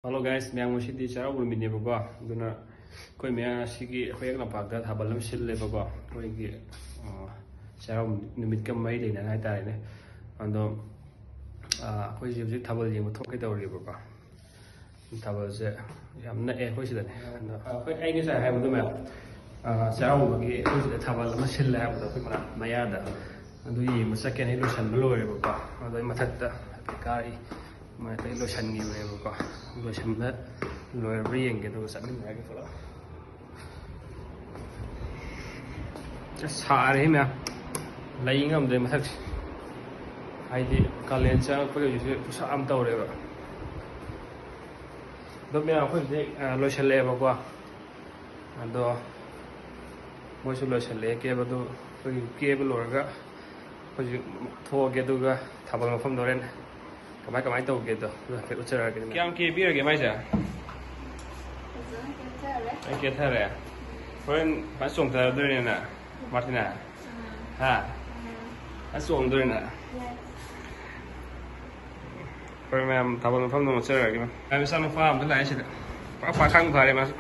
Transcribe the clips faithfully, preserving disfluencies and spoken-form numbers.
Hello guys, ꯃꯌꯥꯝ, ꯉꯁꯤꯗꯤ ꯆꯩꯔꯥꯎꯕ ꯅꯨꯃꯤꯠꯅꯦꯕꯀꯣ꯫ ꯑꯗꯨꯅ ꯑꯩꯈꯣꯏ ꯃꯌꯥꯝ ꯑꯁꯤꯒꯤ ꯑꯩꯈꯣꯏ ꯍꯤꯌꯥꯡ ꯂꯝꯄꯥꯛꯇ ꯊꯥꯕꯜ ꯑꯃ ꯁꯤꯜꯂꯦꯕꯀꯣ, ꯑꯩꯈꯣꯏꯒꯤ ꯑ, ꯆꯩꯔꯥꯎꯕ ꯅꯨꯃꯤꯠꯀ ꯃꯔꯤ ꯂꯩꯅꯅ ꯍꯥꯏꯇꯥꯔꯦꯅꯦ꯫ ꯑꯗꯣ ꯑ, ꯑꯩꯈꯣꯏꯁꯦ ꯍꯧꯖꯤꯛ ꯊꯥꯕꯜ ꯌꯦꯡꯕ ꯊꯣꯛꯀꯦ ꯇꯧꯔꯤꯕꯀꯣ꯫ ꯊꯥꯕꯜꯁꯦ ꯌꯥꯝ ꯅꯛꯑꯦ ꯑꯩꯈꯣꯏ ꯁꯤꯗꯅꯦ꯫ ꯑꯗꯣ ꯑꯩꯈꯣꯏ, ꯑꯩ ꯉꯁꯥꯏ ꯍꯥꯏꯕꯗꯣ ꯃꯌꯥꯝ, ꯑ, ꯆꯩꯔꯥꯎꯕꯒꯤ ꯑꯩꯈꯣꯏ ꯁꯤꯗ ꯊꯥꯕꯜ ꯑꯃ ꯁꯤꯜꯂꯦ ꯍꯥꯏꯕꯗꯣ ꯑꯩꯈꯣꯏ ꯃꯅꯥꯛ ꯃꯌꯥꯗ꯫ ꯑꯗꯨ ꯌꯦꯡꯕ ꯆꯠꯀꯦꯅ ꯑꯩ ꯂꯣꯏꯁꯟꯕ ꯂꯣꯏꯔꯦꯕꯀꯣ꯫ ꯑꯗꯣ ꯑꯩ ꯃꯊꯛꯇ ꯍꯥꯏꯐꯦꯠ ꯀꯥꯔꯤ꯫ ꯃꯊꯛꯇ ꯂꯣꯏꯁꯟꯈꯤꯕꯅꯦꯕꯀꯣ꯫ ꯂꯣꯏꯁꯟꯕ ꯂꯣꯏꯔꯕ꯭ꯔꯥ ꯌꯦꯡꯒꯦ, ꯑꯗꯨꯒ ꯆꯠꯃꯤꯟꯅꯔꯒꯦ ꯄꯨꯂꯞ꯫ ꯑꯁ, ꯁꯥꯔꯦꯍꯦ ꯃꯌꯥꯝ, ꯂꯩ ꯉꯝꯗ꯭ꯔꯦ ꯃꯊꯛꯁꯦ꯫ ꯍꯥꯏꯗꯤ ꯀꯥꯂꯦꯟ ꯆꯪꯉꯛꯄꯒꯤ ꯍꯧꯖꯤꯛꯁꯦ ꯈꯨꯠꯁꯥ ꯑꯃ ꯇꯧꯔꯦꯕ꯫ ꯑꯗꯣ ꯃꯌꯥꯝ, ꯑꯩꯈꯣꯏ ꯍꯧꯖꯤꯛ, ꯑ, ꯂꯣꯏꯁꯜꯂꯛꯑꯦꯕꯀꯣ꯫ ꯑꯗꯣ ꯃꯣꯏꯁꯨ ꯂꯣꯏꯁꯜꯂꯛꯑꯦ ꯀꯦꯕꯗꯨ꯫ ꯑꯩꯈꯣꯏꯒꯤ ꯀꯦꯕ ꯂꯣꯏꯔꯒ ꯍꯧꯖꯤꯛ ꯊꯣꯛꯑꯒꯦ, ꯑꯗꯨꯒ ꯊꯥꯕꯜ ꯃꯐꯝꯗ ꯍꯣꯔꯦꯟ ꯀꯃꯥꯏ ꯀꯃꯥꯏ ꯇꯧꯒꯦꯗꯣ ꯑꯗꯨ ꯍꯥꯏꯐꯦꯠ ꯎꯠꯆꯔꯛꯑꯒꯦ꯫ ꯀꯌꯥꯝ ꯀꯦꯕꯤꯔꯒꯦ ꯃꯥꯏꯁꯦ? ꯐꯖꯅ ꯀꯦꯊꯔꯦ꯫ ꯑꯩ ꯀꯦꯊꯔꯦ꯫ ꯍꯣꯔꯦꯟ ꯐꯖꯅ ꯆꯣꯡꯊꯔꯗꯣꯏꯅꯦꯅ, ꯃꯥꯔꯇꯤꯅꯥ? ꯍꯥ? ꯐꯖꯅ ꯆꯣꯡꯗꯣꯏꯅ? ꯍꯣꯏ ꯃꯌꯥꯝ, ꯊꯥꯕꯜ ꯃꯐꯝꯗ ꯑꯃꯨꯛ ꯆꯠꯂꯨꯔꯒꯦ꯫ ꯃꯌꯥꯝ, ꯏꯆꯥꯅꯨꯄꯥ ꯑꯝꯇ ꯂꯥꯛꯑꯦ ꯁꯤꯗ꯫ ꯄꯨꯔꯥ ꯄꯥꯈꯪ ꯐꯥꯔꯦ ꯃꯥꯁꯨ꯫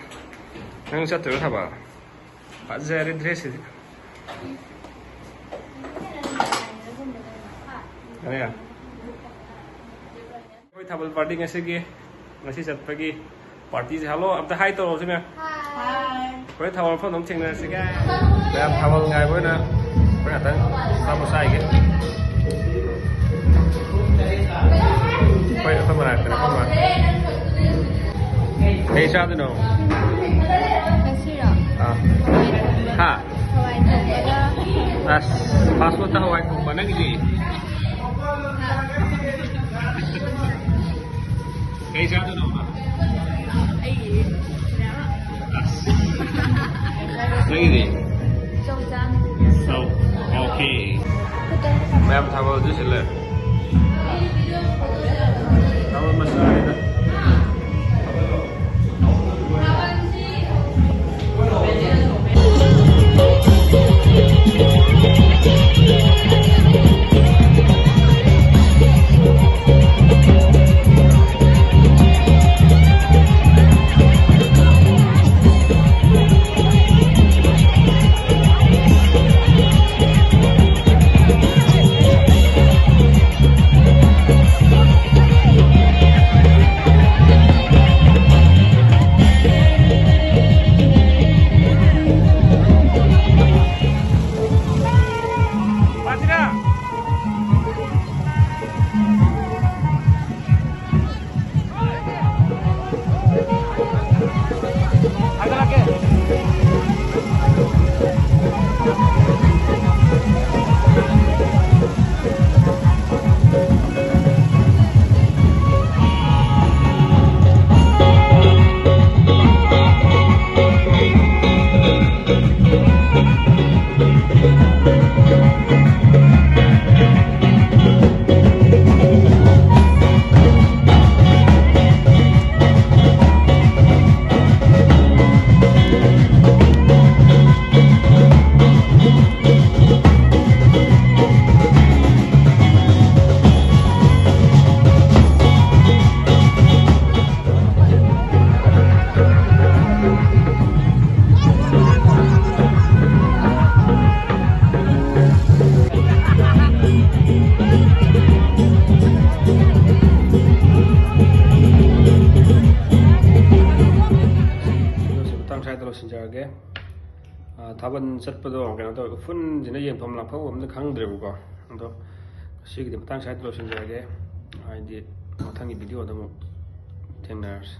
ꯅꯪ ꯆꯠꯇꯣꯏꯔꯣ ꯊꯥꯕꯜ? ꯐꯖꯔꯦ dress ꯁꯤꯗꯤ꯫ ꯀꯔꯤ? ꯑꯩꯈꯣꯏ ꯊꯥꯕꯜ party ꯉꯁꯤꯒꯤ, ꯉꯁꯤ ꯆꯠꯄꯒꯤ party ꯁꯦ꯫ Hello ꯑꯝꯇ hi ꯇꯧꯔꯛꯑꯣꯁꯦ ꯃꯌꯥꯝ꯫ Hi꯫ ꯍꯣꯔꯦꯟ ꯊꯥꯕꯜ ꯃꯐꯝꯗ ꯑꯃꯨꯛ ꯊꯦꯡꯅꯔꯁꯤꯒꯦ꯫ ꯃꯌꯥꯝ, ꯊꯥꯕꯜ ꯉꯥꯏꯕ ꯑꯣꯏꯅ ꯑꯩꯈꯣꯏ ꯉꯥꯛꯇꯪ ꯑꯆꯥꯄꯣꯠ ꯆꯥꯏꯒꯦ꯫ ꯑꯩꯈꯣꯏ, ꯑꯩꯈꯣꯏ ꯃꯅꯥꯛꯇꯅꯦ, ꯑꯩꯈꯣꯏ ꯃꯅꯥꯛꯇ꯫ ꯀꯩ ꯆꯥꯗꯣꯏꯅꯣ? ꯉꯁꯤꯔꯣ? ꯑꯥ꯫ ꯍꯋꯥꯏ ꯊꯣꯡꯕꯒ꯫ ꯍꯥ? ꯍꯋꯥꯏ ꯊꯣꯡꯕꯒ꯫ ꯑꯁ, fast food ꯇ ꯍꯋꯥꯏ ꯊꯣꯡꯕ, ꯅꯪꯒꯤꯗꯤ? ꯀꯩ ꯆꯥꯗꯣꯏꯅꯣ? ꯑꯩꯒꯤ ꯑꯁ꯫ ꯅꯪꯒꯤꯗꯤ? ꯆꯧ ꯆꯥꯅꯤ꯫ ꯆꯧ꯫ Okay꯫ ꯃꯌꯥꯝ, ꯊꯥꯕꯜ ꯑꯗꯨ ꯁꯤꯜꯂꯦ꯫ ꯊꯥꯕꯜ ꯃꯆꯥꯅꯤꯗ꯫ ꯂꯣꯏꯁꯤꯟꯖꯔꯒꯦ꯫ ꯑ, ꯊꯥꯕꯜ ꯆꯠꯄꯗꯣ ꯀꯩꯅꯣ ꯇꯧꯋꯦ, ꯎꯐꯨꯟꯁꯤꯅ ꯌꯦꯡꯐꯝ ꯂꯥꯛꯐꯝ ꯑꯝꯇ ꯈꯪꯗ꯭ꯔꯦꯕꯀꯣ꯫ ꯑꯗꯣ ꯉꯁꯤꯒꯤꯗꯤ ꯃꯇꯥꯡ ꯁ꯭ꯋꯥꯏꯗ ꯂꯣꯏꯁꯤꯟꯖꯔꯒꯦ꯫ ꯍꯥꯏꯗꯤ ꯃꯊꯪꯒꯤ ꯚꯤꯗꯤꯑꯣꯗ ꯑꯃꯨꯛ ꯊꯦꯡꯅꯔꯁꯤ꯫